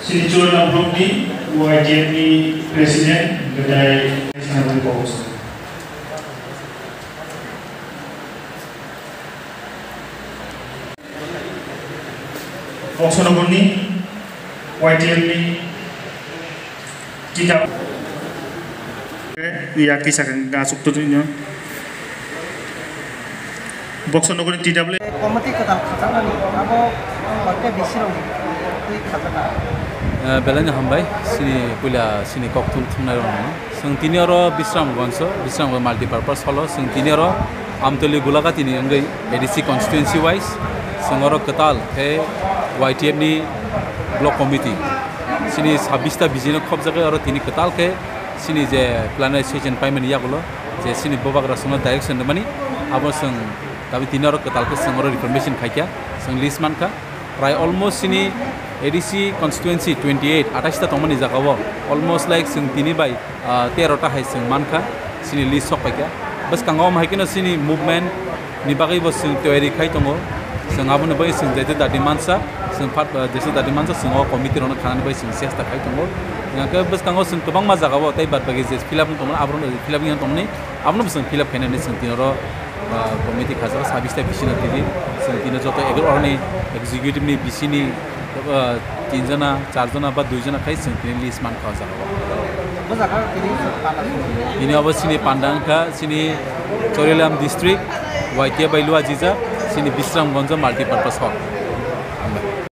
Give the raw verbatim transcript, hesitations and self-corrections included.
Chini Churana Block ni Y T F ni President, Gdai Sanabari Bos. Boksonogorni Y T F ni Tita. Ya kisa kang asuk to nyo. Boksonogorni T W. Committee kwtal khajakmani abo koite bisirok twi khajaka. Eh, belai no hambai, sini puila sini kok thum thumnai rok no. Chwng tini oro Bisramganj o, Bisramganj multipurpose hall o, chwng tini oro Amtoli Gulagati ni wngwi A D C constituency wise, chwng oro kwtal khe Y T F ni block committee. Chini sabbish ta B G no khopjagwi oro tini kwtal khe chini je plenary session paimani yagulo je chini bubagra chwngno direction rwmani abo chwng dabi tini oro kwtal khe chwng oro reformation khaikha, chwng list mankha. Prai almost chini A D C constituency twenty eight, atais ta tongmani jagao almost like chwng tini bai, ah, tero ta hai chwng mankha chini list sok paikha. Bwskango omo hai kheno chini movement ni bagwi bo chwng toyari khai tongo. Chwng aboni bagwi chwng jeto dati mansa, chwng phat, ah, jeto dati mansa chwng o committee rokno khanani bagwi chwng chesta khai tongo. Hingkhe bwskango chwng kwbangma jagao tei bad bagi je fill up wng tongmani aborok fill up wng tongmani abono bo chwng fill up khainani chwng tini oro ah, committee khajak sabbish ta B C no tini. Chwng tini joto ego oroni executive ni B C ni, ah, tin jona, char jona ba dui jona khai chwng tini list mankha o jaga o. Bo jaga tini chwng panda song. Tini obo chini panda wngkha chini Chorilam district, Y T F bai lua jijak, chini Bisramganj multipurpose hall.